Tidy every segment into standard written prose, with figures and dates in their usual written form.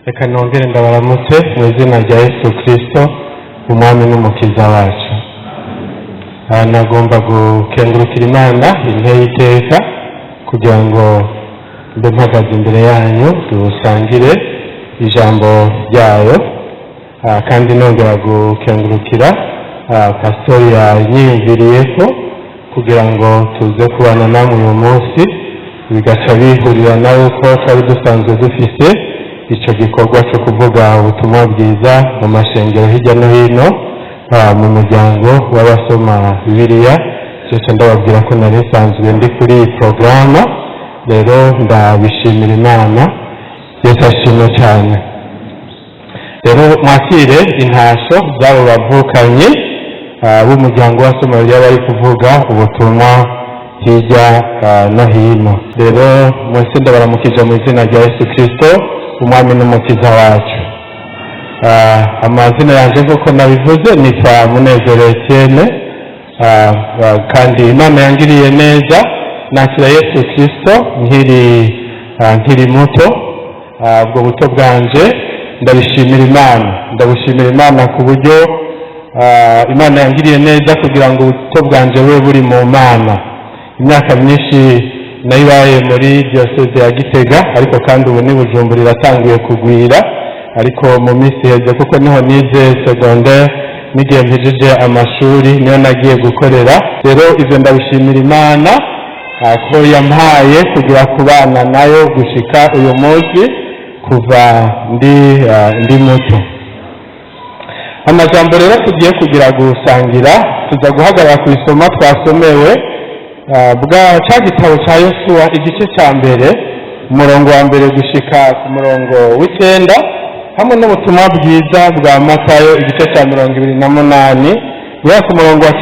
Reka nongere ndabaramutse mu izina rya Yesu Kirisito, Umwami n'Umukiza wacu. Nagomba gukengurukira Imana inteye iteka kugira ngo mbe mpagaze imbere yanyu dusangire ijambo ryayo. Kandi nongera gukengurukira pasitori yanyiyumviriyeko kugira ngo tuze kubana namwe uyu munsi, bigaca bihurira nawe ko twari dusanzwe dufise icyo gikorwa cyo kuvuga ubutumwa bwiza mu mashengero hirya no hino, mu muryango w'abasoma Bibiliya. Cyose ndababwira ko nari nsanzwe ndi kuri iyi porogaramu. Rero ndabishimira Imana. Yesu ashimwe cyane. Rero mwakire intasho z'abo bavukanye b'umuryango w'abasoma Bibiliya bari kuvuga ubutumwa hirya no hino. Rero mwese ndabaramukije mu izina rya Yesu Kirisito, Umwami n'Umukiza wacu. Amazina yanjye, nk'uko nabivuze, nitwa Munezero Etienne. Kandi Imana yangiriye neza, nakira Yesu Kirisito nkiri muto. Ubwo buto bwanje ndabishimira Imana, ndabushimira Imana ku buryo Imana yangiriye neza kugira ngo ubuto bwanje bube buri mu Mana. Imyaka myinshi nayibaye muri Diyoseze ya Gitega, ariko kandi ubu ni Bujumbura iratanguye kugwira. Ariko mu minsi iheze, kuko niho nize secondaire n'igihe mpejeje amashuri niyo nagiye gukorera. Rero ibyo ndabishimira Imana ko yampaye kugira kubana nayo gushika uyu munsi kuva ndi muto. Amajambo rero tugiye kugira gusangira, tuza guhagarara ku isoma twasomewe bwa cya gitabo cya Yosuwa, igice cya mbere, umurongo wa mbere gushika ku murongo w'icyenda, hamwe n'ubutumwa bwiza bwa Matayo, igice cya 28, guhera ku murongo wa 16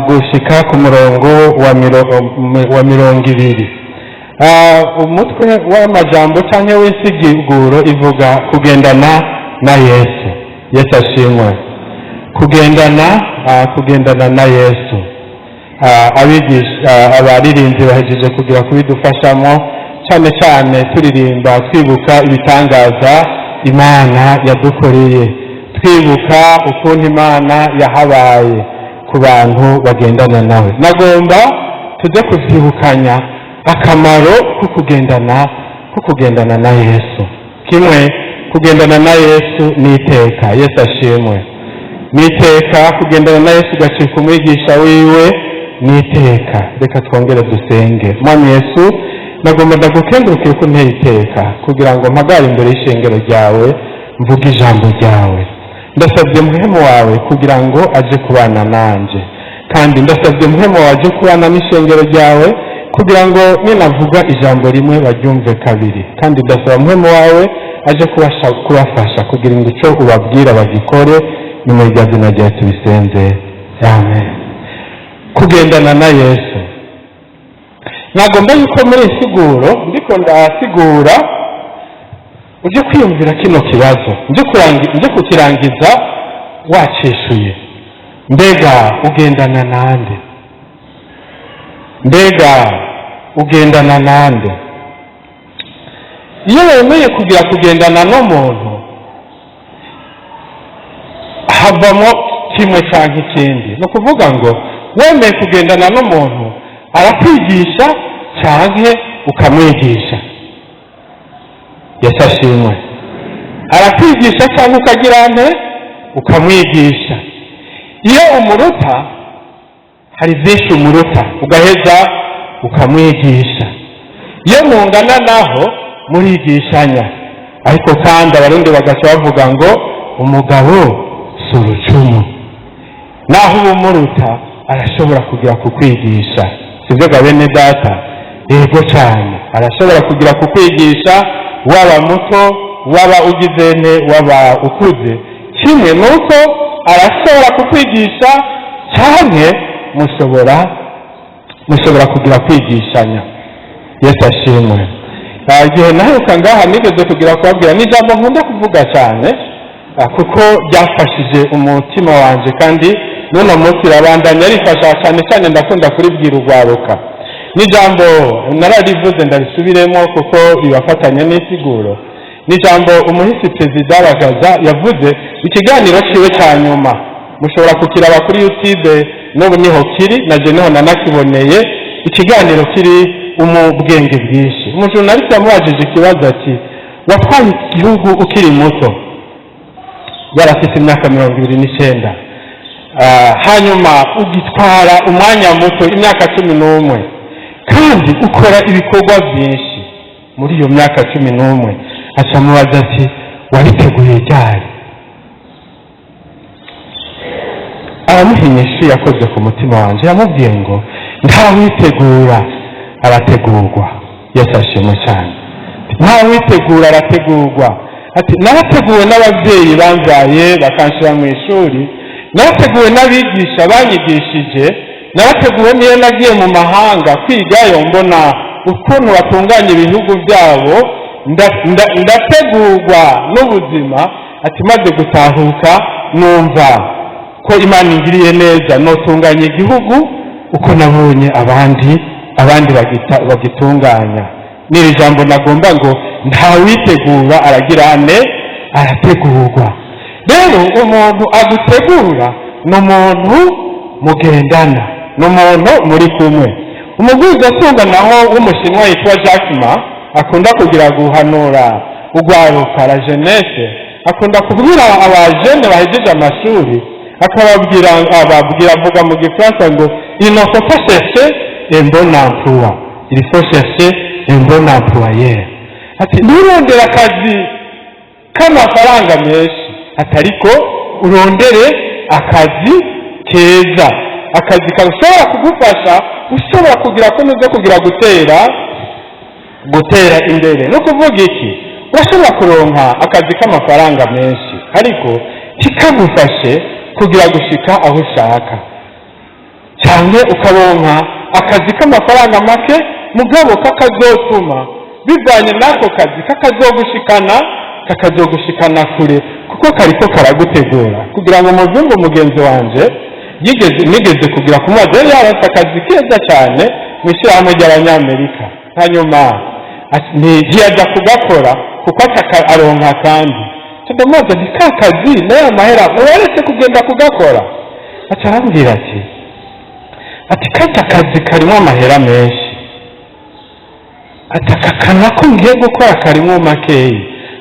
gushika ku murongo wa 20. Umutwe w'amajambo cyangwa w'insiguro ivuga kugendana na Yesu. Yesu ashimwe. Kugendana na Yesu. Abigisha, abaririmbyi bahejeje kugira kubidufashamo, cyane cyane turirimba twibuka ibitangaza Imana yadukoreye, twibuka ukuntu Imana yahabaye ku bantu bagendana nawe. Nagomba tuze kuvyibukanya akamaro ko kugendana na Yesu. Kimwe, kugendana na Yesu ni iteka. Yesu ashimwe. Ni iteka kugendana na Yesu, ugacika umwigisha wiwe, ni iteka. Reka twongere dusenge. Mwami Yesu, nagomba ndagukengurukire ko unteye iteka kugira ngo mpagare imbere y'ishengero ryawe mvuge ijambo ryawe. Ndasabye Muhemu wawe kugira ngo aje kubana nanje, kandi ndasabye Muhemu wawe aje kubana n'ishengero ryawe kugira ngo ninavuga ijambo rimwe baryumve kabiri. Kandi ndasaba Muhemu wawe aje kubafasha kugira ngo icyo ubabwira bagikore. Ni muri rya zina ryawe tubisenze, amen. Kugendana na Yesu, nagomba yuko muri iyi siguro ndiko ndasigura ujye kwiyumvira kino kibazo, nje kukirangiza wacishuye. Mbega ugendana nande? Mbega ugendana nande? Iyo wemeye kugira kugendana n'umuntu, havamo kimwe cyangwa ikindi. Ni ukuvuga ngo wemeye kugendana n'umuntu, arakwigisha cyangwa ukamwigisha. Yesu ashimwe. Arakwigisha cyangwa ukagira nte? Ukamwigisha. Iyo umuruta, hari byinshi umuruta, ugaheza ukamwigisha. Iyo mungana naho, murigishanya. Ariko kandi Abarundi bagaca bavuga ngo umugabo si urucumu. Naho uba umuruta, arashobora kugira kukwigisha. Sibyo ga bene data? Yego cyane, arashobora kugira kukwigisha, waba muto, waba ugize ne, waba ukuze. Kimwe ni uko arashobora kukwigisha cyane, mushobora kugira kwigishanya. Yesu ashimwe. Igihe naheruka ngaha nigeze kugira kubabwira n'ijambo nkunda kuvuga cyane, kuko ryafashije umutima wanjye, kandi n'uno munsi irabandanya rifasha. Cyane cyane ndakunda kuribwira urwaruka. N'ijambo nararivuze, ndarisubiremo kuko bibafatanya n'isiguro. N'ijambo umuhisi perezida Bagaza yavuze ikiganiro ciwe cya nyuma, mushobora kukiraba kuri YouTube, n'ubu niho kiri, naje niho nanakiboneye. Ikiganiro kiri mu bwenge bwinshi. Umujournaliste yamubajije ikibazo ati: "Watwaye igihugu ukiri muto," yarafite imyaka 29, "hanyuma ugitwara umwanya muto, imyaka 11, kandi ukora ibikorwa byinshi muri iyo myaka 11." Acamubaza ati: "Wabiteguye ryari?" Aramuha inyishu yakoze ku mutima wanjye. Yamubwiye ngo: "Ntawitegura arategurwa." Yesu ashimwe cyane. Ntawitegura arategurwa. Ati: "Narateguwe n'ababyeyi bambyaye bakanshyira mu ishuri, narateguwe n'abigisha banyigishije, narateguwe niyo nagiye mu mahanga kwigayo, mbona ukuntu batunganya ibihugu byabo, ndategurwa n'ubuzima." Ati: "Maze gutahuka numva ko Imana ingiriye neza, notunganya igihugu uko nabonye abandi bagitunganya." N'iri jambo nagomba ngo: ntawitegura aragira ane? Arategurwa. Rero umuntu agutegura ni umuntu mugendana, ni umuntu muri kumwe. Umugwizatunga naho w'Umushinwa yitwa Jack Ma akunda kugira guhanura urwaruka, la jeunesse, akunda kubwira abajene bahejeje amashuri, akababwira, ababwira, avuga mu Gifaransa ngo: "Il ne faut pas chercher un bon emploi, il faut chercher un bon employeur." Ati: "Nturondere akazi k'amafaranga menshi," ati, "ariko urondere akazi keza, akazi gashobora kugufasha, ushobora kugira ko nuze kugira gutera imbere." No kuvuga iki? Urashobora kuronka akazi k'amafaranga menshi, ariko kikagufashe kugira gushika aho ushaka, cyane ukaronka akazi k'amafaranga make, mugabo kakazotuma bivanye n'ako kazi kakazogushikana kure, kuko kariko karagutegura. Kugira ngo muzungu mugenzi wanje yigeze, nigeze kugira kumubaza, yari yaronse akazi keza cyane mu ishyirahamwe ry'Abanyamerika, hanyuma ntiyajya kugakora kuko aronka. Kandi ndamubaza nti: "Ka kazi n'aya mahera uraretse kugenda kugakora?" Aca arambwira ati: "Kajya kazi karimo amahera menshi," ati, "aka kantu ko ngiye gukora karimo makeyi,"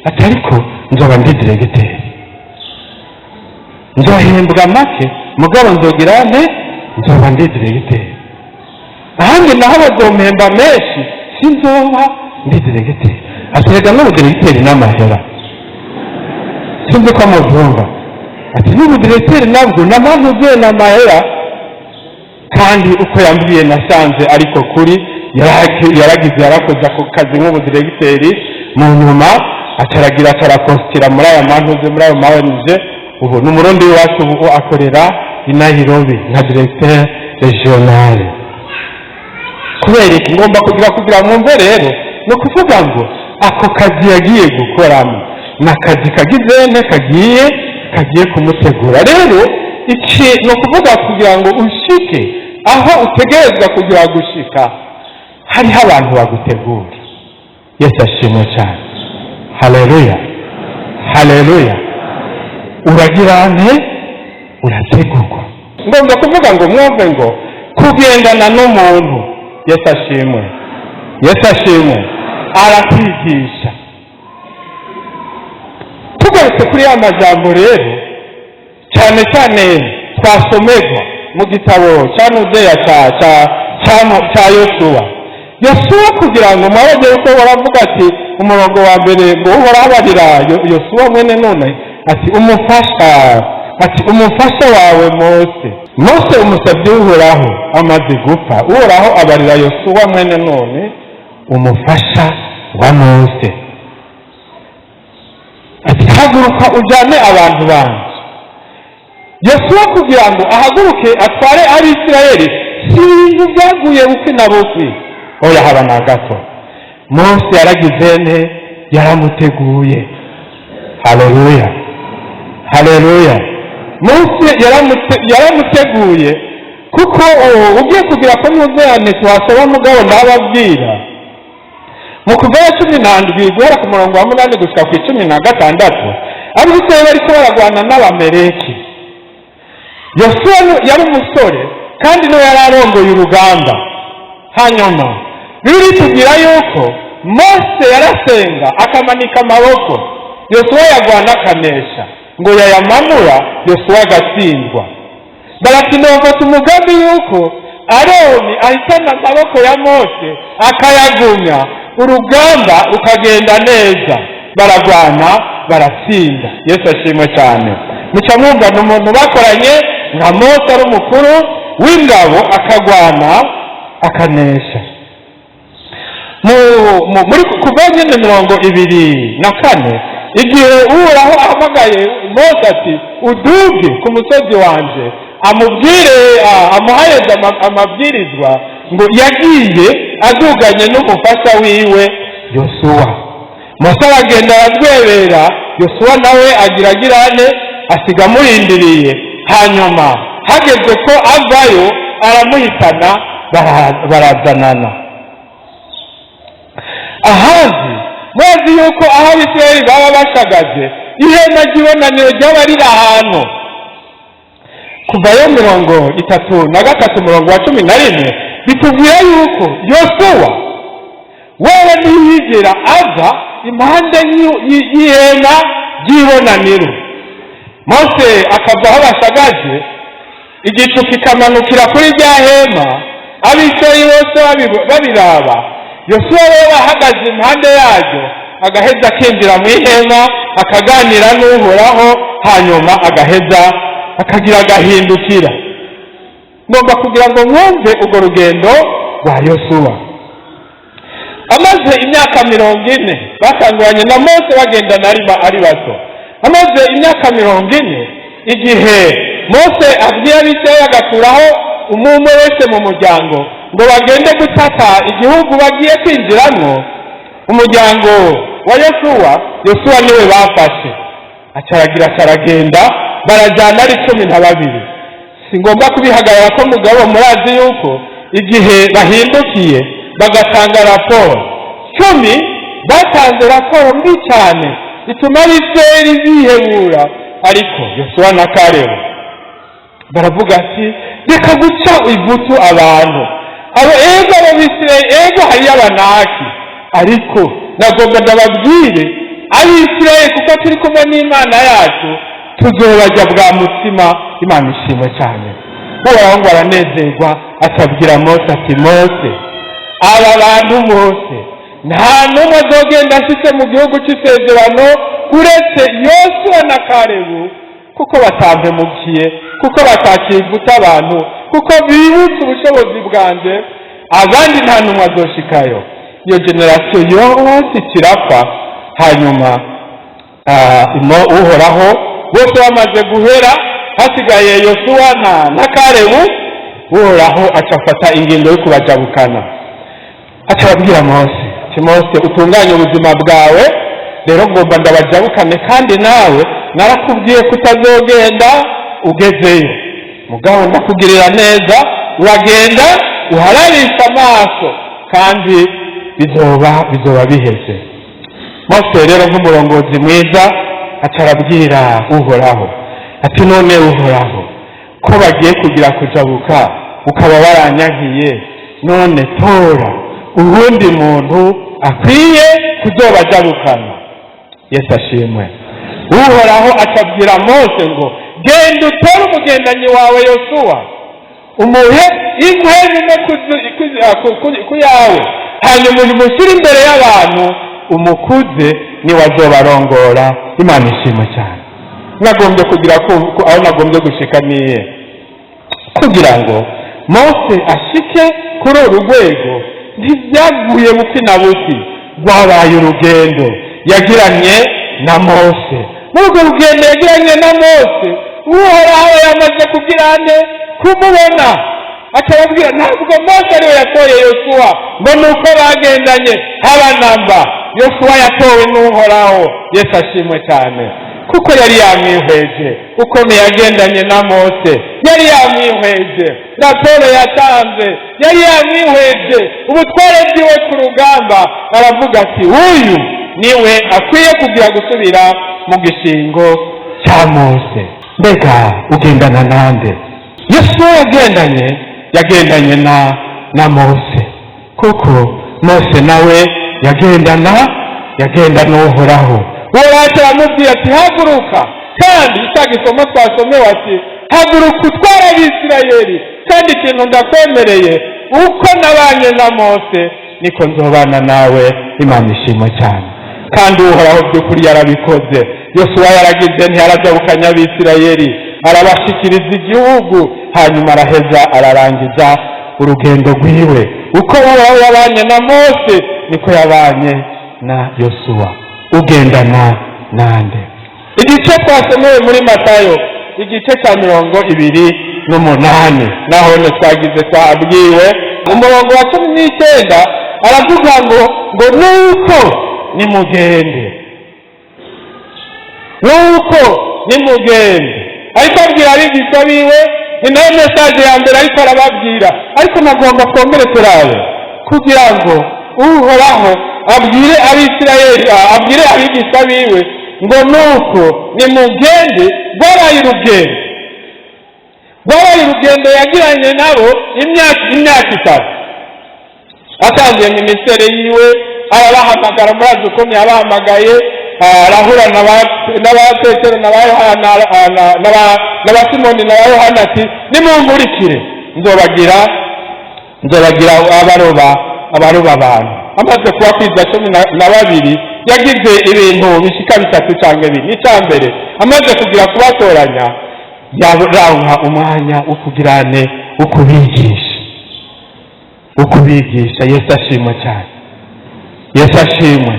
ati, "ariko nzoba ndi diregiteri, nzohembwa make, mugabo nzogira nte? Nzoba ndi diregiteri. Ahandi naho bazompemba menshi, sinzoba ndi diregiteri." Ati: "Rega n'ubudiregiteri n'amahera." Sinzi ko mubyumva. Ati: "N'ubudiregiteri nabwo n'amanuze n'amahera." Kandi uko yambwiye nasanze ariko kuri yaragize, yarakoze ako kazi nk'ubudiregiteri, mu nyuma acaragira acarakositira muri aya mantuze, muri ayo mawenije. Ubu ni Umurundi w'iwacu, ubu akorera i Nairobi nka directeur régional. Kubera iki ngomba kugira mwumve? Rero ni ukuvuga ngo ako kazi yagiye gukoramo ni akazi kagize kagiye kumutegura. Rero iki ni ukuvuga, kugira ngo ushike aho utegerezwa kugira gushika, hariho abantu bagutegura. Yesu ashimwe cyane. Haleluya, haleluya. Uragira nte? Urategurwa. Ngomba kuvuga ngo mwumve ngo kugendana n'umuntu, Yesu ashimwe, Yesu ashimwe, arakwigisha. Tugarutse kuri ya majambo rero, cyane cyane twasomerwa mu gitabo cya Nudeya cya Yosuwa. Yosuwa, kugira ngo mwabaze yuko baravuga ati, umurongo wa mbere ngo: "Uhoraho abarira Yosuwa mwene None," ati, "umufasha," ati, "umufasha wawe Mose." Mose umusabyi w'Uhoraho amaze gupfa, Uhoraho abarira Yosuwa mwene None, umufasha wa Mose, ati: "Haguruka ujyane abantu banje." Yosuwa kugira ngo ahaguruke atware Abisirayeli, si ibintu byaguye bukwi na bukwi, oya, haba na gato. Mose yaragize nte? Yaramuteguye. Haleluya, haleluya. Mose yaramuteguye kugira ngo aze gutwara Abisirayeli. Kuko ugiye kugira ko ntuzerane tuhasaba, mugabo ndababwira mu Kuvayo 17, guhera ku murongo wa 8 gushika ku 16, Abisirayeli bariko baragwana n'Abameleki. Yosuwa yari umusore kandi niwe yari arongoye urugamba. Hanyuma Bibiliya itubwira yuko Mose yarasenga akamanika amaboko, Yosuwa yagwana akanesha, ngo yayamanura Yosuwa agatsindwa. Baratinda bafata umugambi yuko Aroni ahitana amaboko ya Mose akayagumya, urugamba rukagenda neza. Baragwana, baratsinda. Yesu ashimwe cyane. Muca mwumva ni umuntu bakoranye nka Mose, ari umukuru w'ingabo, akagwana akanesha. Muri Kuva nyine 24, igihe Uhoraho ahamagaye Mose ati: "Uduge ku musozi wanje," amubwire, amuhayeze amabwirizwa, ngo yagiye aduganye n'umufasha wiwe Yosuwa. Mose aragenda aradwebera, Yosuwa nawe agira agirane, asiga amurindiriye. Hanyuma hageze ko avayo, aramuhitana, barazanana. Ahandi muzi yuko aho Abisirayeli baba bashagaje, ihema ry'ibonaniro ryaba riri ahantu. Kuvayo 33, umurongo wa 11, bitubwira yuko Yosuwa wewe ntiyigera ava impande y'ihema ry'ibonaniro. Mose akava aho bashagaje, igicu kikamanukira kuri rya hema, Abisirayeli bose babiraba. Yosuwa wewe ahagaze impande yaryo, agaheza akinjira mu ihema, akaganira n'Uhoraho, hanyuma agaheza akagira agahindukira. Ngomba kugira ngo mwumve urwo rugendo rwa Yosuwa. Amaze imyaka 40, batanguranye na Mose bagendana ari bato. Amaze imyaka 40, igihe Mose abwiye Abisirayeli agakuraho umwe wese mu muryango ngo bagende gutata igihugu bagiye kwinjiramo, umuryango wa Yosuwa, Yosuwa niwe bafashe. Acaragira, acaragenda, barajyana ari 12. Si ngombwa kubihagarara ko, mugabo murazi yuko igihe bahindukiye bagatanga raporo, 10 batanze raporo mbi cyane ituma Abisirayeli bihebura. Ariko Yosuwa na Karebu baravuga ati: "Reka guca ivutu abantu abo. Ego, abo Bisirayeli, ego, hariyo Abanaki, ariko nagomba ndababwire Abisirayeli, kuko turi kumwe n'Imana yacu, tuzobajya bwa mutima." Imana ishimwe cyane. Uhoraho ngo aranezerwa, atabwira Mose ati: "Mose, aba bantu bose nta n'umwe azogenda ashitse mu gihugu cy'isezerano uretse Yosuwa na Karebu, kuko batampemukiye, kuko batakivuta abantu, kuko bibutse ubushobozi bwanjye. Abandi nta n'umwe azoshikayo." Iyo génération yose kirapfa. Hanyuma Uhoraho, bose bamaze guhera, hasigaye Yosuwa na Karebu, Uhoraho acafata ingingo yo kubajabukana. Aca ababwira Mose ati: "Mose, utunganye ubuzima bwawe rero, ngomba ndabajabukane, kandi nawe narakubwiye ko utazogenda ugezeyo. Mugabo ndakugirira neza, uragenda uhararisha amaso, kandi bizoba biheze." Mose rero nk'umurongozi mwiza aca arabwira Uhoraho ati: "None Uhoraho, ko bagiye kugira kujabuka ukaba waranyagiye, none tora uwundi muntu akwiye kuzobajabukana." Yesu ashimwe. Uhoraho acabwira Mose ngo: "Genda utore umugendanyi wawe Yosuwa, umuhe impwemu imwe ku yawe, hanyuma umushyire imbere y'abantu, umukuze, niwe azobarongora." Imana ishimwe cyane. Nagombye kugira aho nagombye gushika niye kugira ngo Mose ashike kuri uru rwego, ntibyaguye buti na buti, rwabaye urugendo yagiranye na Mose. Muri urwo rugendo yagiranye na Mose, Uhoraho yamaze kugira ane? Kumubona. Akababwira, ntabwo Mose ariwe yatoye Yosuwa ngo ni uko bagendanye, haba namba. Yosuwa yatowe n'Uhoraho. Yesu ashimwe cyane. Kuko yari yamwihweje ukuntu yagendanye na Mose, yari yamwihweje raporo yatanze, yari yamwihweje ubutware bwiwe ku rugamba. Aravuga ati: "Uyu niwe akwiye kugira gusubira mu gishingo cya Mose." Mbega ugendana nande? Yesu yagendanye na Mose, kuko Mose nawe yagendana Uhoraho. Uhoraho aramubwira ati: "Haguruka." Kandi cya gisomo twasomewe ati: "Haguruka, utwara Abisirayeli, kandi ikintu ndakwemereye, uko nabanye na Mose niko nzobana nawe." Imana ishimwe cyane. Kandi Uhoraho by'ukuri yarabikoze. Yosuwa yaragize ntiyarajabukanya Abisirayeli, arabashikiriza igihugu, hanyuma araheza ararangiza urugendo rwiwe. Uko Uhoraho yabanye na Mose niko yabanye na Yosuwa. Ugendana nande? Igice twasomewe muri Matayo, igice cya 28, nahone twagize twabwiwe umurongo wa 19, aravuga ngo nuko nimugende, nuko nimugende. Ariko abwira abigisha biwe, ni nayo message ya mbere ariko arababwira. Ariko nagomba twongere turabe kugira ngo Uhoraho abwire Abisirayeli, abwire abigisha biwe ngo: "Nuko nimugende." Rwabaye urugendo yagiranye nabo imyaka 3. Atangiye ministère yiwe, arabahamagara. Murazi ukuntu yabahamagaye. Arahura n'aba Petero na ba Yohana n'aba Simoni na ba Yohana, ati: "Nimunkurikire, nzobagira abaroba abantu." Amaze kubakwiza 12, yagize ibintu bishika bitatu cyangwa bine. Icya mbere, amaze kugira kubatoranya, yaronka umwanya wo kugirane, wo kubigisha. Yesu ashimwe cyane, Yesu ashimwe.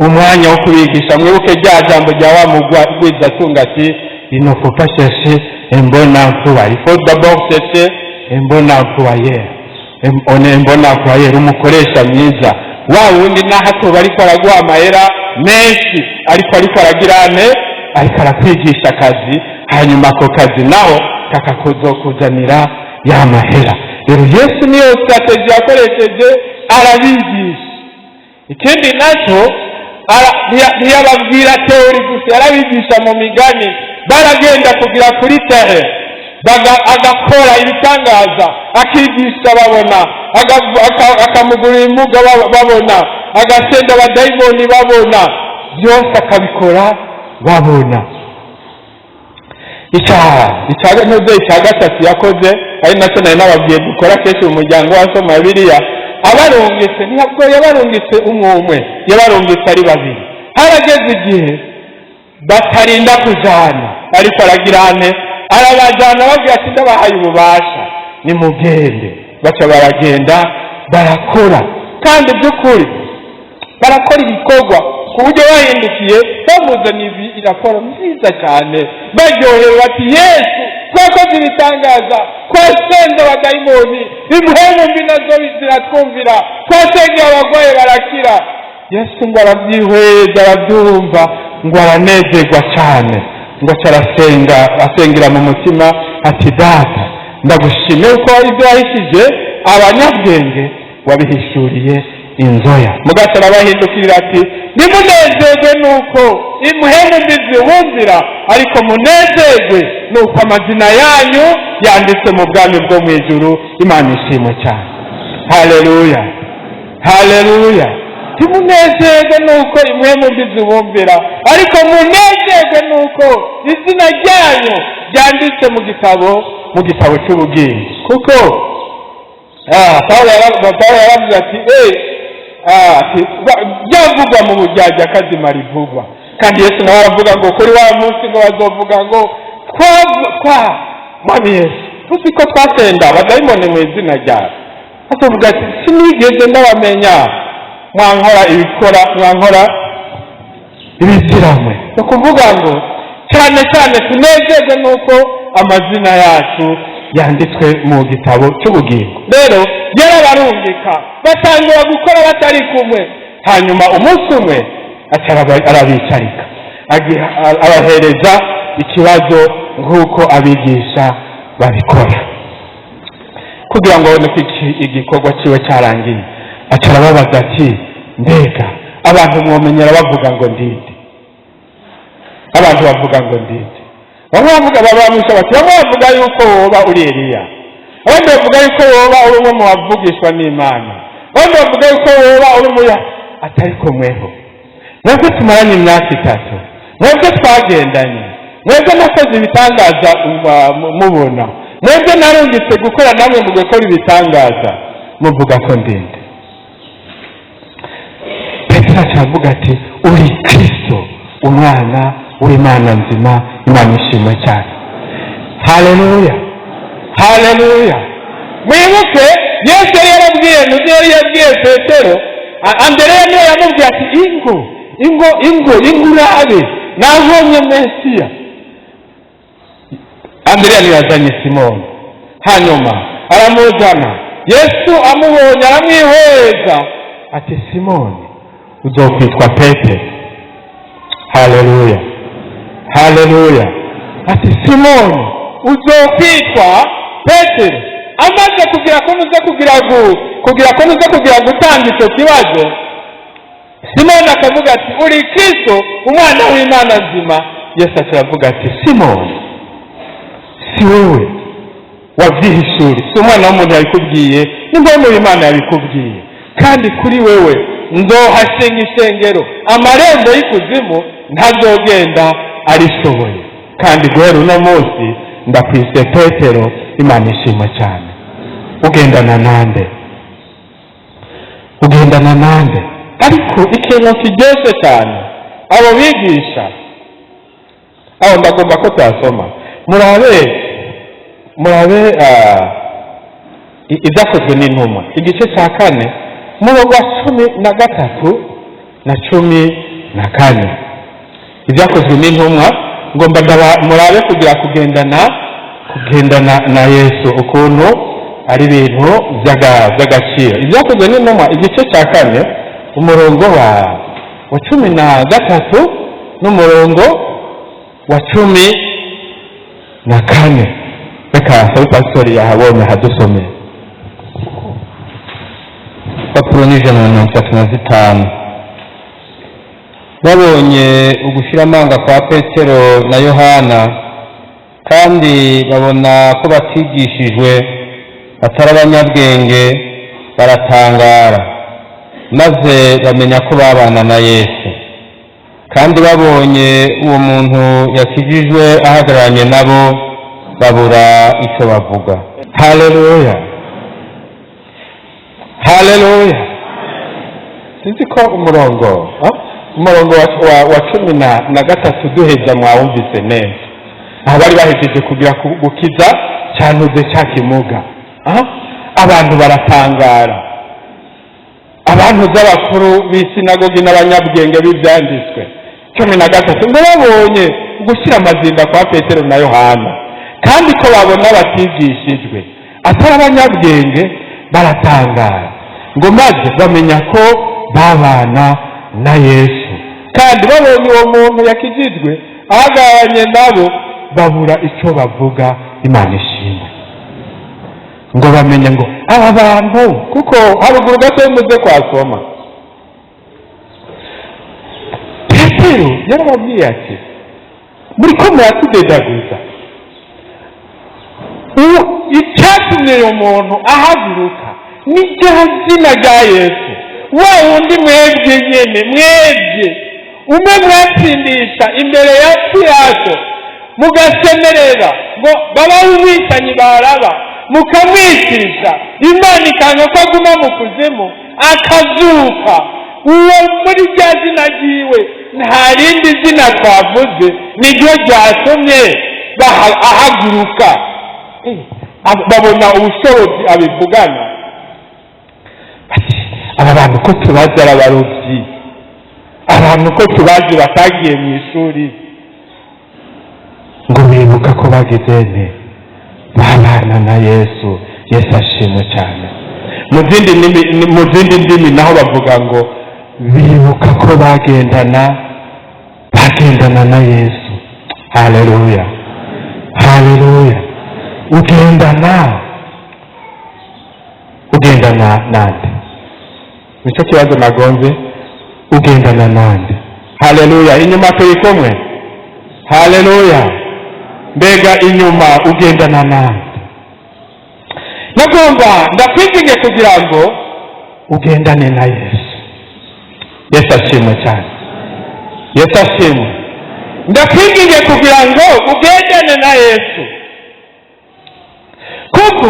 Umwanya wo kubigisha. Mwibuke rya jambo rya wa mugwizatunga ati: "Il ne faut pas chercher un bon emploi, il faut d'abord chercher un bon employeur." Un bon employeur, umukoresha mwiza, wa wundi naho atoba ariko araguha amahera menshi, ariko aragira ane, ariko arakwigisha akazi, hanyuma ako kazi naho kakakuzokuzanira ya mahera. Rero Yesu niyo stratégie yakoresheje, arabigisha. Ikindi nacyo, ntiyababwira théorie gusa, yarabigisha mu migani. Baragenda kugira kuri terrain, agakora ibitangaza, akigisha babona, akamugurira imuga babona, agasenda abadayimoni babona, byose akabikora babona. Icya gatatu yakoze, ari nacyo nari nababwiye dukora kenshi mu muryango wasoma Bibiliya, abarungitse, ntabwo yabarungitse umwe umwe, yabarungitse ari babiri. Harageze igihe batarinda kujana, ariko aragira ane, arabajyana, ababwira ati: "Ndabahaye ububasha, nimugende." Baca baragenda, barakora, kandi by'ukuri barakora ibikorwa ku buryo bahindukiye bamuzaniye irakora nziza cyane, baryohewe, bati: "Yesu, twakoze ibitangaza, twasenze abadayimoni, impwemu mbi nazo ziratwumvira, twasengeye abarwayi barakira." Yesu ngo arabyihweza, arabyumva, ngo aranezerwa cyane, ngo aca arasenga, asengera mu mutima ati: "Data, ndagushimiye ko ibyo wahishije abanyabwenge wabihishuriye inzoya." Mugaca arabahindukirira ati: "Nimunezerwe nuko impwemu mbi zibumvira, ariko munezerwe nuko amazina yanyu yanditse mu bwami bwo mu ijuru." Imana ishimwe cyane. Haleluya, haleluya. Ntimunezerwe nuko impwemu mbi zibumvira, ariko munezerwe nuko izina ryanyu ryanditse mu gitabo cy'ubugingo. Kuko Pawulo yaravuze ati ati byavugwa mu bujyajya kazima rivugwa. Kandi Yesu nawe aravuga ngo kuri wa munsi ngo bazovuga ngo: "Twa Mwami Yesu, tuzi ko twasenda abadayimoni mu izina ryawe." Azovuga ati: "Sinigeze ndabamenya, mwankora ibikora, mwankora ibiziramwe." Ni ukuvuga ngo cyane cyane tunezerwe nuko amazina yacu yanditswe mu gitabo cy'ubugingo. Rero yarabarungika, batangira gukora batari kumwe. Hanyuma umunsi umwe aca arabicarika. Abahereza ikibazo nk'uko abigisha babikora kugira ngo abone ko igikorwa cyiwe cyarangiye. Aca arababaza ati: "Mbega abantu mwomenyera bavuga ngo ndinde? Abantu bavuga ngo ndinde?" Bamwe bavuga, babamisha bati: "Bamwe bavuga yuko woba uri Eliya, abandi bavuga yuko woba uri umwe mu bavugishwa n'Imana, abandi bavuga yuko woba uri umuya." Atari kumweho mwebwe tumaranye imyaka 3, mwebwe twagendanye, mwebwe nakoze ibitangaza mubona, mwebwe narungitse gukora namwe mu gukora ibitangaza, muvuga ko ndinde?" Petero aca ati: "Uri Kristo, Umwana w'Imana nzima." Imana ishimwe cyane. Haleluya, haleluya! Mwibuke Yesu yari yarabwiye nuzi, yari yabwiye Petero, Andereya niwe yamubwiye ati: "Ingo, ingo, ingo, ingo urabe, nabonye Mesiya." Andereya niwe yazanye Simoni, hanyuma aramuzana. Yesu amubonye aramwihweza ati: "Simoni, uzokwitwa Petero." Haleluya, haleluya! Ati: "Simoni, uzokwitwa Petero." Amaze kugira ko nuze kugira ko nuze kugira gutanga icyo kibazo, Simoni akavuga ati: "Uri Kristo, Umwana w'Imana nzima." Yesu aravuga ati: "Simoni, si wowe wabyihishuri, si umwana w'umuntu yabikubwiye, ni ngombwa Imana yabikubwiye. Kandi kuri wewe nzohashinga ishengero, amarembo y'ikuzimu ntazogenda arishoboye. Kandi guhera uno munsi ndakwise Petero." Imana ishimwe cyane. Ugendana nande? Ugendana nande? Ariko ikintu kiryoshye cyane, abo bigisha aho ndagomba ko tuyasoma. Murabe, murabe Ibyakozwe n'Intumwa igice cya 4, murongo wa 13 na 14. Ibyakozwe n'Intumwa, ngomba murabe kugira kugendana na Yesu ukuntu ari ibintu by'agaciro. Ibyakozwe n'Intumwa igice cya 4, umurongo wa 13 n'umurongo wa 14. Reka sabe pasitori yahabonye ahadusomeye. Papuro ni 135. Babonye ugushira amanga kwa Petero na Yohana, kandi babona ko batigishijwe, atari abanyabwenge, baratangara, maze bamenya ko babana na Yesu. Kandi babonye uwo muntu yakijijwe ahagararanye nabo, babura icyo bavuga. Haleluya, haleluya! Sinzi ko umurongo umurongo wa 13 duheza mwawumvise neza. Aho bari bahejeje kugira gukiza cyanuze cya kimuga, abantu baratangara. Abantu z'abakuru b'isinagogi n'abanyabwenge b'ibyanditswe, 13, ngo babonye gushyira amazinda kwa Petero na Yohana, kandi ko babona batigishijwe, atari abanyabwenge, baratangara, ngo maze bamenya ko babana na Yesu. Kandi babonye uwo muntu yakijijwe ahagararanye nabo, babura icyo bavuga. Imana ishimwe. Ngo bamenye ngo aba bantu, kuko haruguru gato muze kwasoma, Petero yarababwiye ati: "Muri ko muratudedaguza. Icyatumye uyu muntu ahaguruka ni rya zina rya Yesu, wa wundi mwebwe nyene, mwebwe umwe mwatsindisha imbere ya Pilato, mugasemerera ngo babahe umwicanyi baraba, mukamwicisha, Imana ikanga ko aguma mu kuzimu, akazuka. Uwo muri rya zina ryiwe, nta rindi zina twavuze, niryo ryatumye ahaguruka." Babona ubushobozi abivugana, bati: "Aba bantu ko tubazi ari abarobyi, abantu ko tubazi batagiye mu ishuri." Ngo bibuka ko bagize nte? Babana na Yesu. Yesu ashimwe cyane. Mu zindi ndimi naho bavuga ngo bibuka ko bagendana, Agendana na Yesu. Haleluya, haleluya. Ugendana nande? Nicyo kibazo nagonze. Ugendana nande? Haleluya. Inyuma turi kumwe. Haleluya. Mbega inyuma ugendana nande? Nagomba ndakwiginge kugira ngo ugendane na Yesu. Yesu ashimwe cyane. Yesu ashimwe. Ndakwiginge kugira ngo ugendane na Yesu, kuko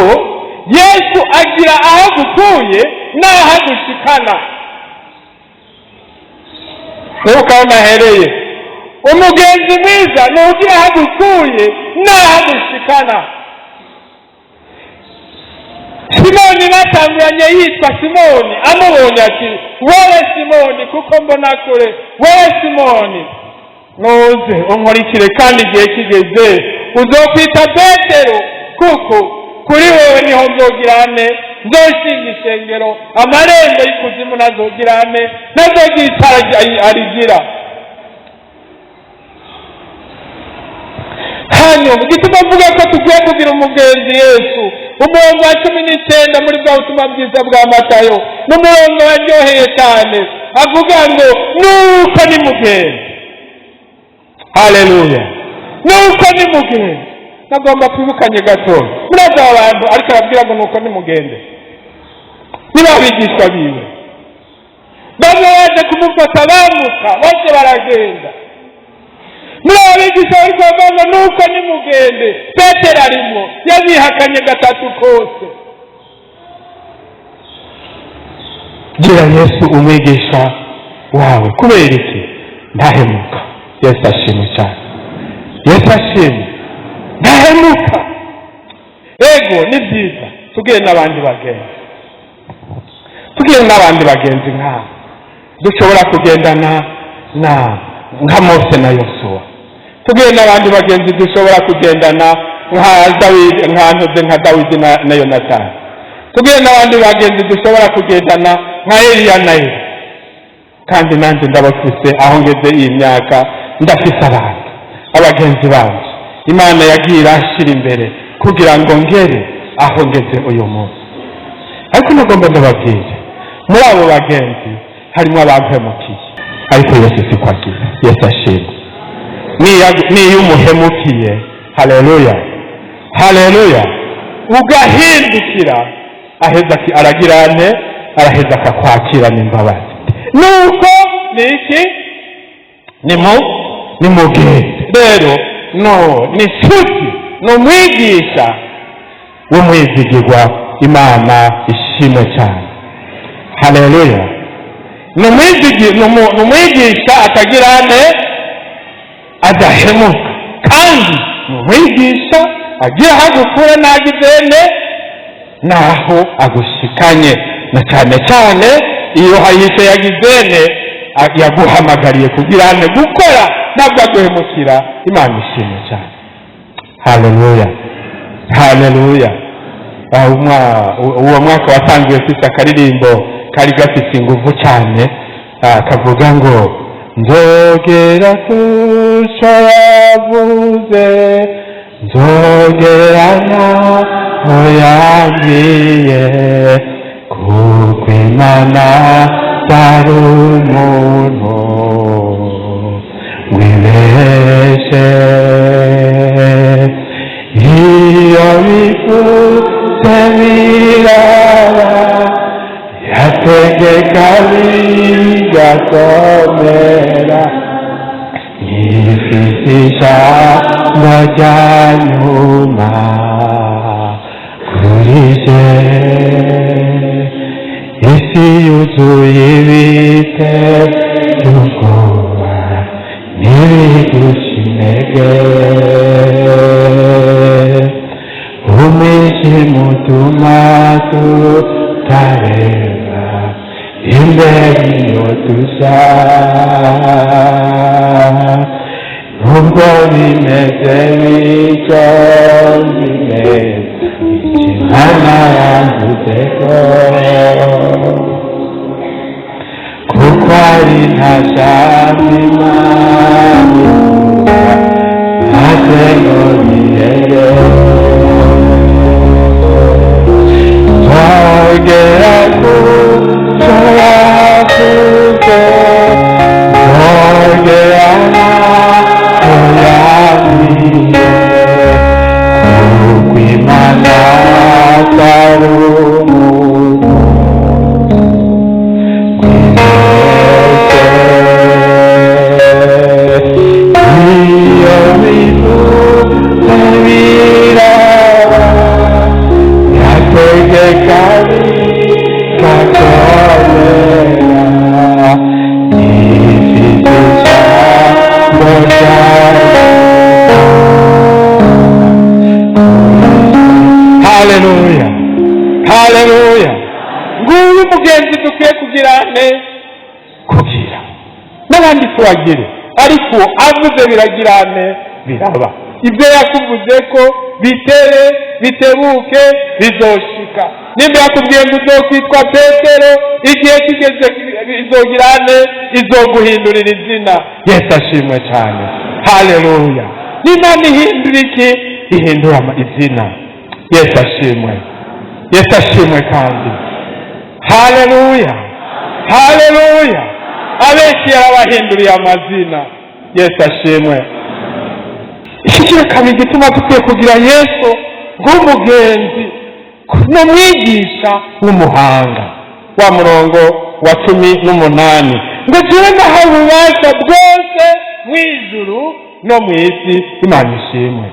Yesu agira aho agukuye n'aho agushikana. Nkuko aho nahereye, umugenzi mwiza ni ugira aho agukuye n'aho agushikana. Simoni batanguranye yitwa Simoni, amubonye ati: "Wowe Simoni, kuko mbona kure, wowe Simoni, nuze unkurikire, kandi igihe kigeze uzokwita Petero, kuko kuri wewe niho nzogirane nzoshinga ishengero, amarembo y'ikuzimu nazogirane nazogira itara arigira." Hanyuma igituma mvuga ko tugiye kugira umugenzi Yesu, umurongo wa 19 muri bwa butumwa bwiza bwa Matayo, n'umurongo waryoheye cyane, avuga ngo: "Nuko ni mugenzi." Haleluya. Nuko ni mugenzi. Nagomba kwibukanye gato muri abo bantu, ariko arabwira ngo nuko nimugende, niba abigishwa biwe bamwe baje kumufata bamuka bose baragenda. Muri abo bigisha bari kuvuga ngo nuko nimugende, Petero arimo, yabihakanye gatatu kose. Gira Yesu umwigisha wawe. Kubera iki? Ntahemuka. Yesu ashimwe cyane. Yesu ashimwe. Ntahemuka. Ego, ni byiza tugire n'abandi bagenzi, tugire n'abandi bagenzi nk'abo dushobora kugendana na nka Mose na Yosuwa, tugire n'abandi bagenzi dushobora kugendana nka Dawidi, nka ntuze, nka Dawidi na Yonatani, tugire n'abandi bagenzi dushobora kugendana nka Eliya na Eli. Kandi nanjye ndabafise. Aho ngeze iyi myaka, ndafise abantu, abagenzi banje Imana yagiye irashyira imbere kugira ngo ngere aho ngeze uyu munsi. Ariko nagomba ndababwire, muri abo bagenzi harimo abampemukiye, ariko Yesu siko agira. Yesu ashimwe. Niyo umuhemukiye, haleluya, haleluya, ugahindukira, aheza aragira ane? Araheza akakwakirana imbabazi. Nuko ni iki? Nimugende. Rero no ni inshuti, ni umwigisha w'umwizigirwa. Imana ishimwe cyane. Haleluya. Ni umwigisha atagira ane? Adahemuka. Kandi ni umwigisha agira aho agukura n'agizene naho agushikanye, na cyane cyane iyo hari icyo yagizene yaguhamagariye kugira ane? Gukora. Ntabwo aguhemukira. Imana ishimwe cyane. Haleluya, haleluya. Uwo mwaka watangiye ufite akaririmbo kari gafite ingufu cyane, kavuga ngo: "Nzogera kuco yavuze, nzogera naho yambwiye, kuko Imana atari umuntu wibeshe. Iyo bivuze biraba, yategeka bigakomera, ifite ijambo rya nyuma kuri je. Isi yuzuye ibiteye ubwoba n'ibiguca intege, umwijima utuma tutareba imbere iyo tuja. Nubwo bimeze bityo, bimeze Imana yavuze ko, kuko ari nta jambo Imana tubagire, ariko avuze biragirane, biraba. Ibyo yakuvuze ko bitere bitebuke bizoshika. Nimba yakubwiye ngo uzokwitwa Petero, igihe kigeze izogirane, izoguhindurira izina. Yesu ashimwe cyane, haleluya. N'Imana ihindura iki? Ihindura izina. Yesu ashimwe, Yesu ashimwe kandi, haleluya, haleluya. Abenshi yarabahinduriye amazina. Yesu ashimwe. Iki kirekaba igituma dukwiye kugira Yesu nk'umugenzi n'umwigisha w'umuhanga. Wa murongo wa 18 ngo: "Jewe nahawe ububasha bwose mu ijuru no mu isi." Imana ishimwe.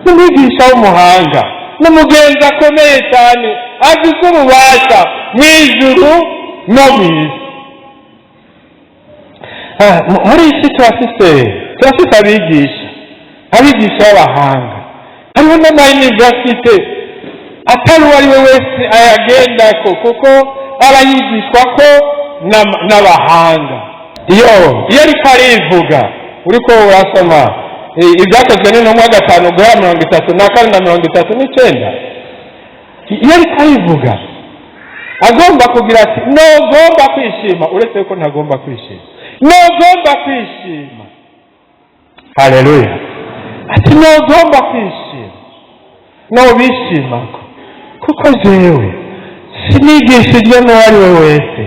N'umwigisha w'umuhanga, n'umugenzi akomeye cyane, afise ububasha mu ijuru no mu isi. Muri iyi si turafise abigisha b'abahanga. Hariho n'amayuniversite atari uwo ari we wese ayagendako, kuko aba yigishwa ko n'abahanga. Iyo ariko arivuga, uriko urasoma Ibyakozwe n'Intumwa 5 guhera 34 na 39, iyo ariko arivuga agomba kugira ati: "Ntugomba kwishima, uretse ko ntagomba kwishima, ntugomba kwishima." Haleluya. Ati: "Ntugomba kwishima, ntubishimako, kuko jewe sinigishijwe n'uwo ari we wese,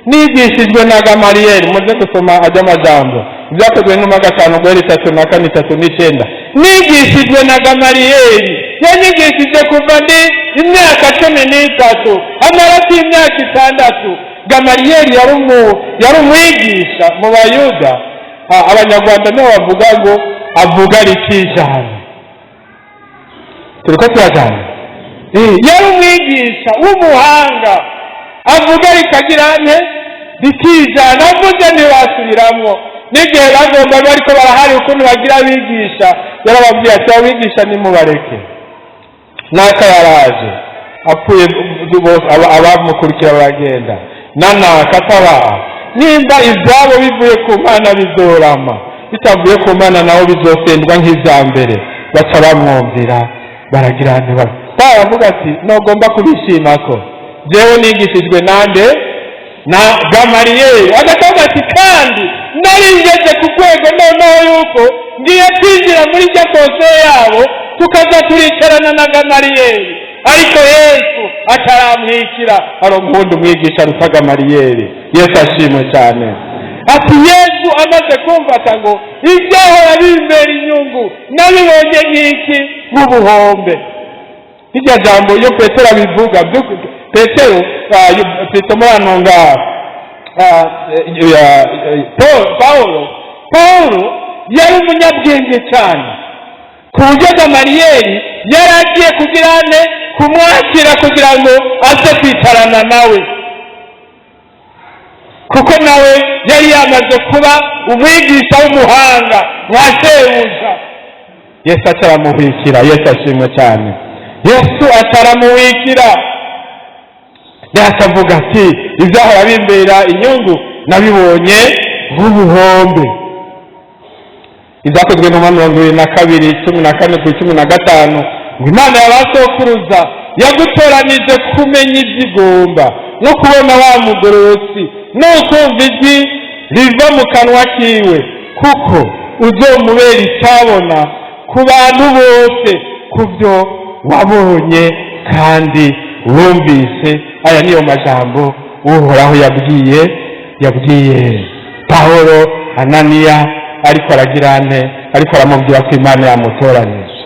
nigishijwe na Gamariyeri." Muze gusoma ajya amajambo, Ibyakozwe n'Intumwa 5 guhera 34, 39. "Nigishijwe na Gamariyeri, yanyigishije kuva ndi imyaka 13, amarati y'imyaka 6." Gamariyeri yari umwigisha mu Bayuda. Abanyarwanda nibo bavuga ngo avuga rikijana. Turiko turajana. Yari umwigisha w'umuhanga, avuga rikagira nte? Rikijana. Avuze ntibasubiramwo. N'igihe bagomba bariko barahari ukuntu bagira abigisha, yarababwiye ati: "Abigisha nimubareke." Naka yaraje apfuye, bose abamukurikira baragenda, nanaka atabaha. Nimba ibyabo bivuye ku Mana bizorama, bitavuye ku Mana naho bizosendwa nk'ibya mbere. Baca bamwumvira, baragira baravuga ati: "Ntugomba kubishima ko jewe nigishijwe nande? Na Gamariyeri." Agatavuga ati: "Kandi nari ngeze ku rwego noneho yuko ngiye kwinjira muri rya conseil yabo, tukaza turicarana na Gamariyeri, ariko Yesu ataramwikira, aronka uwundi umwigisha aruta Gamariyeri." Yesu ashimwe cyane. Ati: "Yesu amaze kumfata ngo ibyahora bimbera inyungu nabibonye nk'iki? Nk'ubuhombe." Irya jambo iyo Petero abivuga, Petero, Petero murantunga, Paulo yari umunyabwenge cyane, ku buryo Gamariyeri yari agiye kugira ane? Kumwakira kugira ngo aze kwicarana nawe, kuko nawe yari yamaze kuba umwigisha w'umuhanga nka shebuja. Yesu ataramuhwikira. Yesu ashimwe cyane. Yesu ataramuwikira, yakavuga ati: "Ibyahora bimbera inyungu nabibonye nk'ubuhombe." Ibyakozwe nka 22, 14 ku 15 ngo: "Imana ya ba sokuruza yagutoranije kumenya ibyo igomba, no kubona wa mugororotsi, no kumva ijwi riva mu kanwa kiwe, kuko uzomubera icyabona ku bantu bose ku byo wabonye kandi wumvise." Aya niyo majambo Uhoraho yabwiye Pawulo Ananiya ariko aragira ane? Ariko aramubwira ko Imana yamutoranije.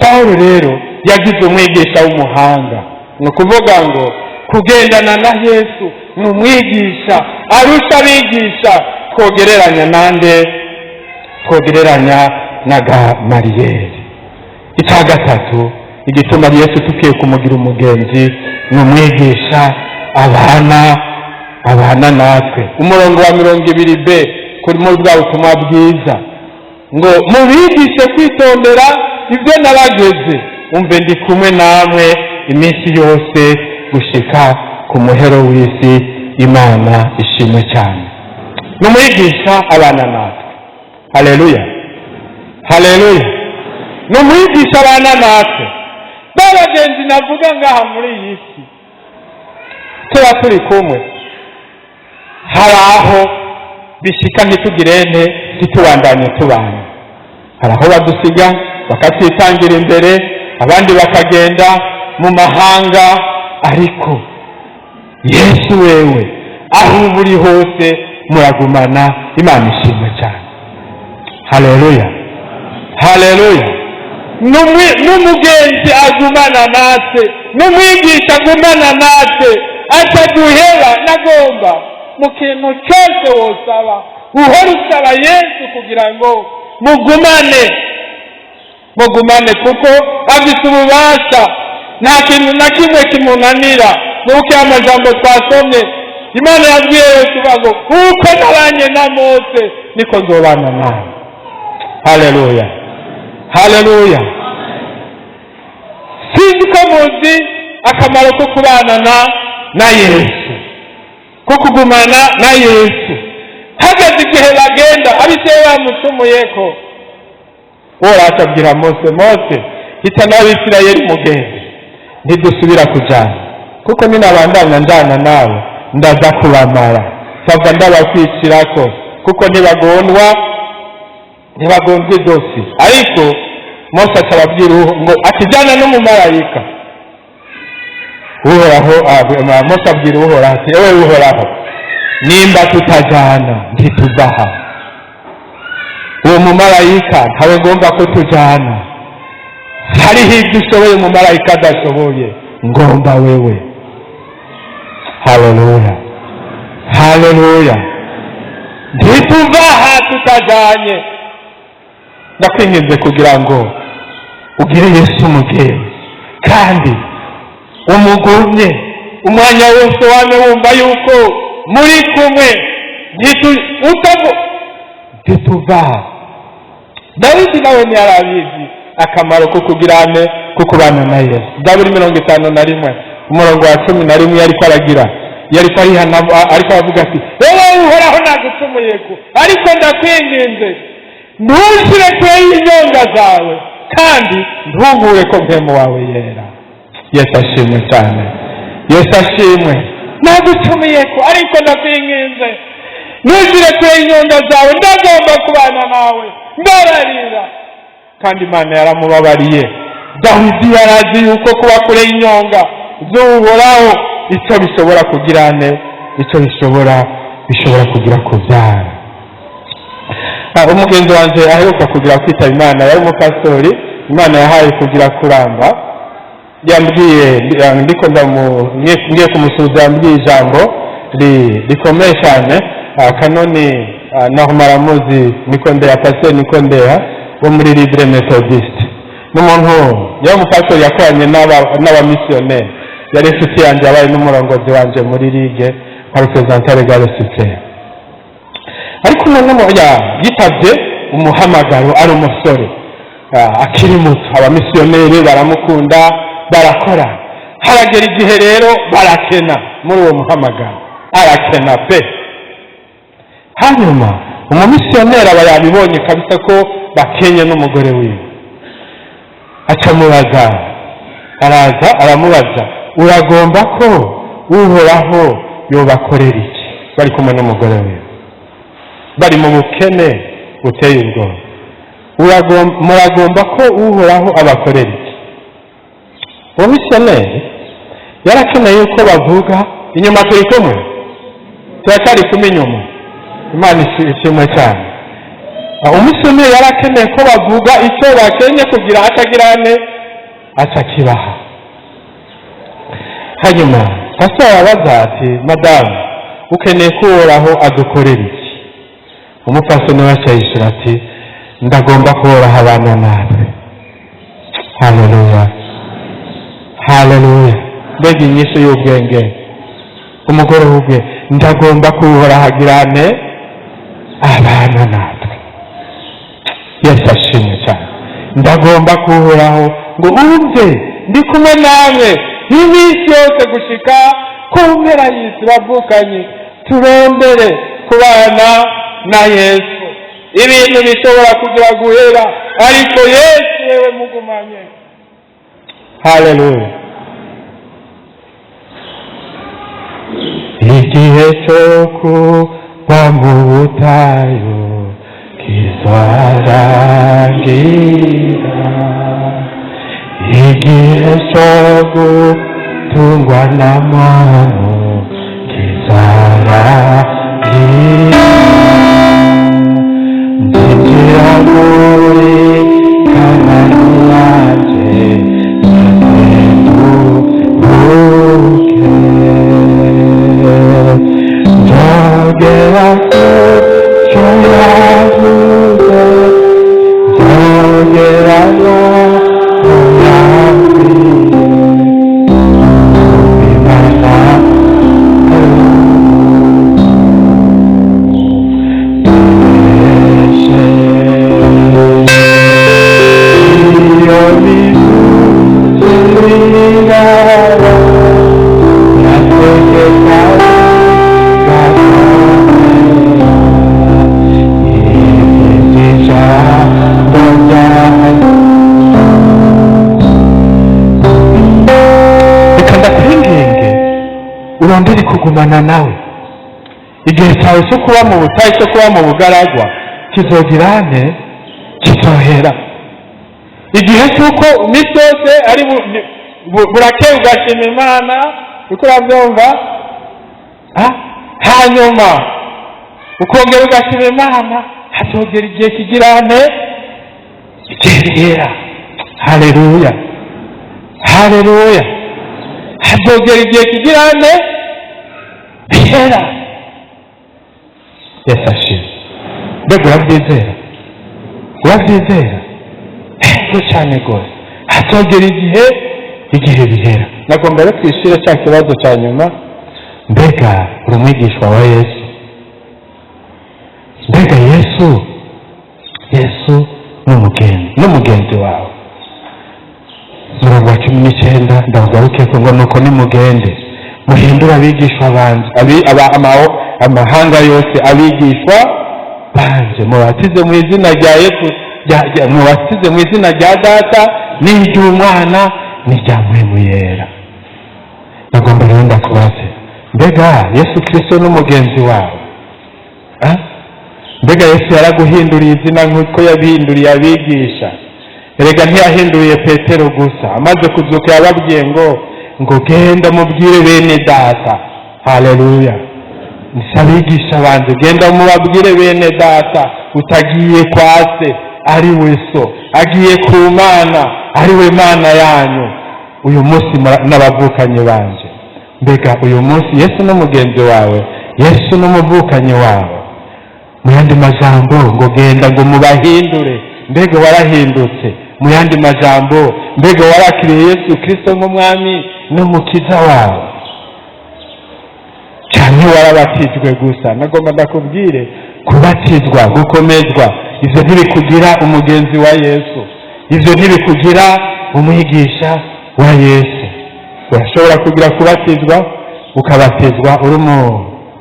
Pawulo rero yagize umwigisha w'umuhanga. Ni ukuvuga ngo kugendana na Yesu ni umwigisha arusha abigisha twogereranya nande? Twogereranya na Gamariyeri. Icya gatatu igituma Yesu tukwiye kumugira umugenzi, ni umwigisha abana natwe. Umurongo wa 20b kuri muri bwa butumwa bwiza ngo: "Mubigishe kwitondera ibyo nabageze. Umve, ndi kumwe namwe iminsi yose gushika ku muhero w'isi." Imana ishimwe cyane. Ni umwigisha abana natwe. Haleluya, haleluya! Ni umwigisha abana natwe. Ba bagenzi navuga ngaha muri iyi si tuba turi kumwe, hari aho bishika ntitugirente, ntitubandanye tubana. Hari aho badusiga bakatwitangira imbere, abandi bakagenda mu mahanga, ariko Yesu wewe aho uba uri hose muragumana. Imana ishimwe cyane. Haleluya, haleluya! N'umugenzi agumana natwe, n'umwigisha agumana natwe, ataduheba. Nagomba mu kintu cyose wosaba, uhora usaba Yesu kugira ngo mugumane, mugumane, kuko afite ububasha, nta kintu na kimwe kimunanira. Nuko amajambo twasomye, Imana yabwiye Yesu ngo: "Kuko nabanye na Mose, niko nzobana nawe." Haleluya, haleluya! Sinzi ko muzi akamaro ko kubana na Yesu, ko kugumana na Yesu. Hageze igihe bagenda, Abisirayeli bamucumuyeko, Uhoraho akabwira Mose: "Mose, hita n'Abisirayeli mugende, ntidusubira kujana, kuko ninabandanya njana nawe ndaza kubamara, mpava ndabakwicirako, kuko ntibagondwa idosi." Ariko Mose acababwira ngo akijyana n'umumarayika Uhoraho. Mose abwira Uhoraho ati: "Ewe Uhoraho, nimba tutajyana ntituvaha. Uwo mumarayika ntawe ngomba ko tujyana. Hariho ibyo ushoboye umumarayika adashoboye. Ngomba wewe." Haleluya, haleluya! Ntituvaha tutajyanye. Ndakwinginze kugira ngo ugire Yesu umugenzi kandi umugumye umwanya wose, wame wumva yuko muri kumwe. Ntituva. Dawidi nawe ntiyarabizi akamaro ko kugirane, ko kubana na Yesu. Zaburi 51, umurongo wa 11, yariko aragira, yariko arihana, ariko aravuga ati: "Wowe Uhoraho, nagucumuyeko, ariko ndakwinginze ntushire kure y'inyonga zawe, kandi ntunkure ko Mpwemu wawe yera." Yesu ashimwe cyane, Yesu ashimwe! Nagucumuyeko, ariko ndakwinginze ntushire kure y'inyonga zawe, ndagomba kubana nawe, mbabarira. Kandi Imana yaramubabariye. Dawidi yarazi yuko kuba kure y'inyonga z'Uhoraho icyo bishobora kugirane, icyo bishobora kugira kubyara. Umugenzi wanjye aheruka kugira kwitaba Imana, yari umupasitori Imana yahaye kugira kuramba, yambwiye, ndiko ngiye kumusuhuza, yambwiye ijambo rikomeye cyane. Kanoni Norma aramuzi, Nikondeya, pasiteri Nikondeya wo muri Libre Methodiste. N'umuntu yari umupasitori yakoranye n'abamisiyoneri, yari inshuti yanjye, yabaye n'umurongozi wanje muri ligue nka représentant légal suprême. Ariko noneho yitabye umuhamagaro ari umusore, akiri muto. Abamisiyoneri baramukunda, barakora. Haragera igihe rero barakena muri uwo muhamagaro, arakena pe. Hanyuma umumisiyoneri aba yabibonye kabisa ko bakenye n'umugore wiwe, acamubaza, araza aramubaza: "Uragomba ko Uhoraho yobakorera iki?" Bari kumwe n'umugore wiwe, bari mu bukene buteye ubwoba. "Muragomba ko Uhoraho abakorera iki?" Uwo misiyoneri yarakeneye yuko bavuga inyuma. Turi kumwe, turacyari kumwe inyuma. Imana ishimwe cyane. Umusiyoneri yarakeneye ko bavuga icyo bakenye kugira atagirane acakibaha. Hanyuma pastor arabaza ati: "Madamu, ukeneye ko Uhoraho adukorera iki?" Umupfasoni we acayishura ati: "Ndagomba ko Uhoraho abana natwe." Haleluya, haleluya! Mbega inyishu y'ubwenge! Umugore w'ubwe: "Ndagomba ko Uhoraho agirane abana natwe." Yesu ashimwe cyane! Ndagomba ko Uhoraho ngo umve ndi kumwe nawe iminsi yose gushika ku mpera y'isi. Bavukanye, turondere. Kubana na Yesu, ibintu bishobora kugira guhera, ariko Yesu wewe mugumanye. Haleluya! Igihe cyo kuba mu butayu kizarangira, igihe cyo gutungwa n'amano kizarangira, nzinjira muri Kanani yanjye nzazenguruke, nzagera ku cyo yavuze, nzagera n'aho yambwiye. Imana iyo bivuze yategeka gakomera ijambo ryayo. Reka ndakwinginge urondere kugumana nawe. Igihe cyawe cyo kuba mu butayu, cyo kuba mu bugaragwa, kizogirane kizohera. Igihe cy'uko iminsi yose ari burakeye ugashima Imana, uko urabyumva, hanyuma ukongera ugashima Imana, hazogera igihe kigirane igihe bihera. Haleluya, haleluya! Hazogera igihe kigirane bihera. Yesu ashimwe! Mbega urabyizera? Urabyizera? Ego cyane rwose, hazogera igihe, igihe bihera. Nagomba rero twishyure cya kibazo cya nyuma: mbega uri umwigishwa wa Yesu? Mbega Yesu, Yesu ni umugenzi n'umugenzi wawe? Umurongo wa 19 ndawugaruke ko ngo: "Nuko nimugende muhindure abigishwa banje amahanga yose abigishwa banje, mubatize mu izina rya Yesu, mubatize mu izina rya Data n'iry'Umwana n'irya Mpwemu Yera." Nagomba rero ndakubaze: mbega Yesu Kirisito n'umugenzi wawe? Ah? Mbega Yesu yaraguhinduriye izina nk'uko yabihinduriye abigisha? Erega ntiyahinduriye Petero gusa. Amaze kuzuka yababwiye ngo "Genda mubwire bene Data." Haleluya! "Si abigisha banje, genda mubabwire bene Data utagiye kwa Se ari we So, agiye ku Mana ari we Mana yanyu." Uyu munsi n'abavukanyi banje, mbega uyu munsi Yesu n'umugenzi wawe? Yesu n'umuvukanyi wawe? Mu yandi majambo ngo "Genda ngo mubahindure." Mbega warahindutse? Mu yandi majambo, mbega warakiriye Yesu Kirisito nk'Umwami n'Umukiza wawe, cyane warabatijwe gusa? Nagomba ndakubwire: kubatizwa, gukomezwa, ibyo ntibikugira umugenzi wa Yesu, ibyo ntibikugira umwigisha wa Yesu. Urashobora kugira kubatizwa, ukabatizwa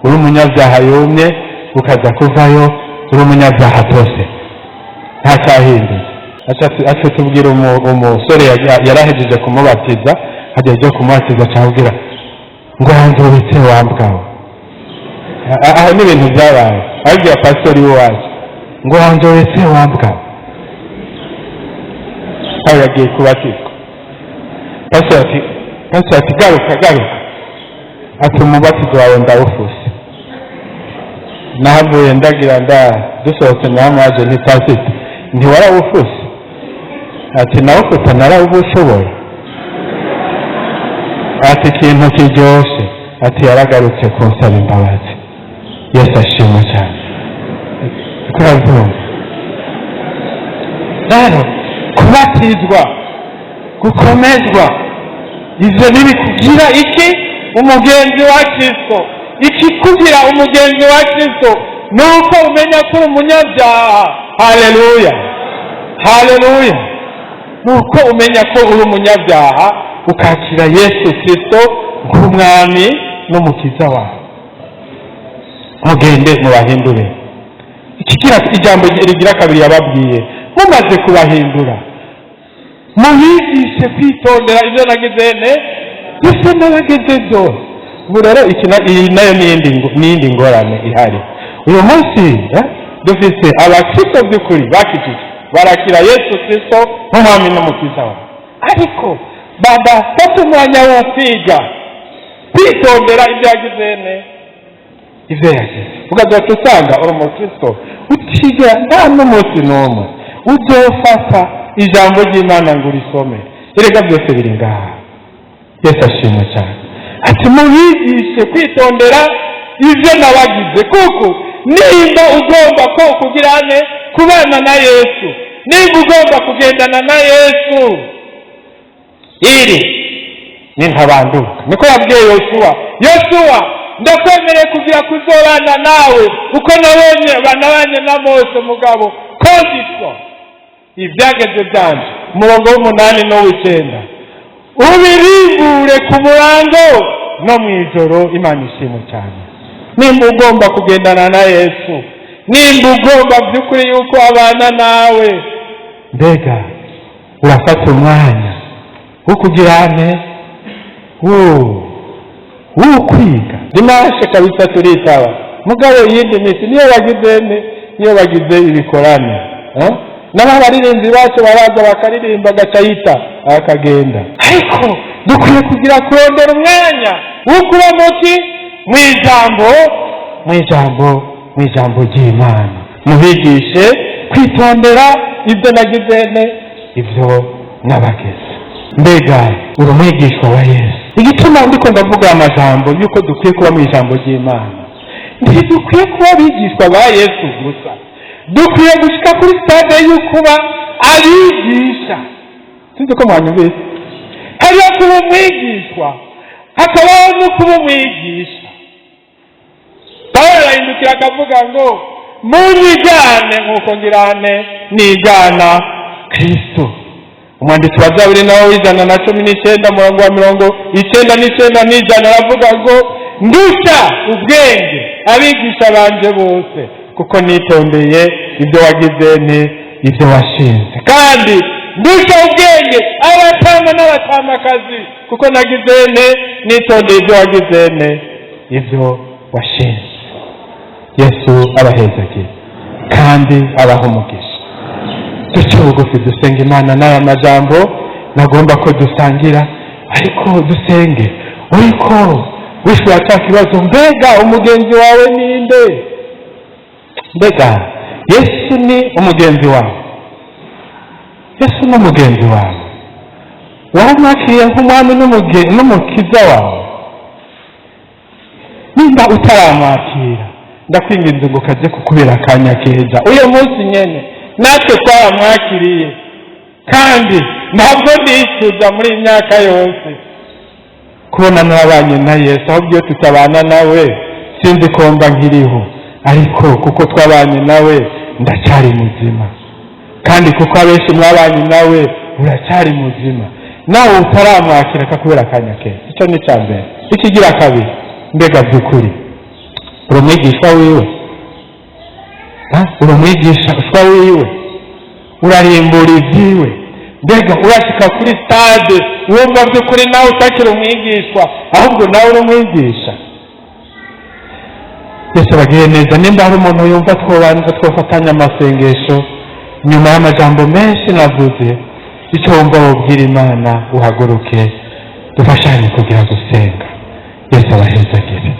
uri umunyabyaha yumye, ukaza kuvayo uri umunyabyaha atose, nta cyahindutse. Aca tubwira umusore yarahejeje kumubatiza, hajya ajya kumubatiza, acamubwira ngo "Hanzobetse wambwawe." Aho ni ibintu byabaye, abibwira pasitori w'iwacu ngo "Hanzobetse wambwawe." Aho yagiye kubatizwa, pasitori ati "Garuka, garuka." Ati "Umubatizo wawe ndawufuse." Nahavuye ndagira nda dusohotse namwaje nti "Pasita, ntiwarawufuse?" Ati "Nawufuta narawubushoboye." Ati ikintu kiryoshe, ati yaragarutse kunsaba imbabazi. Yesu ashimwe cyane! Turabyumva rero, kubatizwa, gukomezwa, ivyo ntibikugira iki? Umugenzi wa Kristo. Ikikugira umugenzi wa Kristo ni uko umenya ko uri umunyabyaha. Haleluya, haleluya! Ni uko umenya ko uri umunyabyaha, ukakira Yesu Kristo nk'Umwami n'Umukiza wawe. Mugende mubahindure. Ikigira ijambo rigira kabiri yababwiye: mumaze kubahindura, mubigishe kwitondera ibyo nagize ne ese n'abagize byose. Ubu rero iyi nayo ni iyindi ngorane ihari uyu munsi. Dufise abakristo by'ukuri bakijije, barakira Yesu Kristo nk'umwami n'umukiza wabo, ariko badafata umwanya wo kwiga kwitondera ibyo yagize ne ibyo yagize. Ugaca usanga uri umukristo utigera nta n'umunsi n'umwe uzofata ijambo ry'Imana ngo urisome. Erega byose biri ngaha. Yesu ashimwe cyane. Ati: mubigishe kwitondera ibyo nabagize. Kuko nimba ugomba ko kugira ne kubana na Yesu, nimba ugomba kugendana na Yesu, iri ni ntabanduka. Niko yabwiye Yosuwa: Yosuwa, ndakwemereye kugira kuzobana nawe uko nabonye banabanye na Mose. Mugabo condition, ibyageze byanje, umurongo w'umunani n'uw'icyenda, ubirimbure ku murango no mu ijoro. Imana ishimwe cyane. Nimba ugomba kugendana na Yesu, nimba ugomba by'ukuri yuko abana nawe, mbega urafata umwanya wo kugira ne wo kwiga? Dimanche kabisa turitaba, mugabo iyindi minsi niyo bagize ne niyo bagize ibikorane, eh? N'abaririmbyi bacu baraza bakaririmba, agaca yita akagenda. Ariko dukwiye kugira kurondera umwanya wo kuba muki mu ijambo ry'Imana. Mubigishe kwitondera ibyo nagize ne ibyo nabageze. Mbega uri umwigishwa wa Yesu? Igituma ndiko ndavuga amajambo y'uko dukwiye kuba mu ijambo ry'Imana, ntidukwiye kuba abigishwa ba Yesu gusa, dukwiye gushika kuri stade y'ukuba abigisha. Sinzi ko mwanyumvise. Hariho kuba umwigishwa, hakabaho no kuba umwigisha. Pawulo arahindukira akavuga ngo: munyigane nk'uko ngirane nigana Kristo. Umwanditsi wa Zaburi nawe w'119, murongo wa 99 n'100, aravuga ngo: ndusha ubwenge abigisha banje bose, kuko nitondeye ibyo wagize ni ibyo washinze. Kandi ndusha ubwenge abatama n'abatamakazi, kuko nagize ne nitondeye ibyo wagize ne ibyo washinze. Yesu abahezagiye kandi abaha umugisha. Duce bugufi, dusenga Imana. N'aya majambo nagomba ko dusangira, ariko dusenge uriko wishura cya kibazo: mbega umugenzi wawe ninde? Mbega Yesu ni umugenzi wawe? Yesu ni umugenzi wawe? Waramwakiriye nk'umwami n'umukiza wawe? Nimba utaramwakira, ndakwinginze ngo kaze kukubera akanya keza uyu munsi nyene. Natwe twaramwakiriye, kandi ntabwo nifuza muri iyi myaka yose kubona narabanye na Yesu. Ahubwo iyo tutabana nawe, sinzi ko mba nkiriho. Ariko kuko twabanye nawe, ndacyari muzima. Kandi kuko abenshi mwabanye nawe, uracyari muzima. Nawe utaramwakira, kakubera akanya keza. Icyo ni icya mbere. Ikigira kabiri: mbega by'ukuri uri umwigishwa wiwe? Ha? Uri umwigishwa wiwe? Urarimbura ibyiwe? Mbega urashyika kuri stade wumva by'ukuri nawe utakiri umwigishwa, ahubwo nawe uri umwigisha? Yesu abagiriye neza. Nimba hari umuntu yumva twobanza twofatanya amasengesho nyuma y'amajambo menshi navuze, icyo wumva wubwira Imana, uhaguruke dufashanye kugira gusenga. Yesu abahezagire.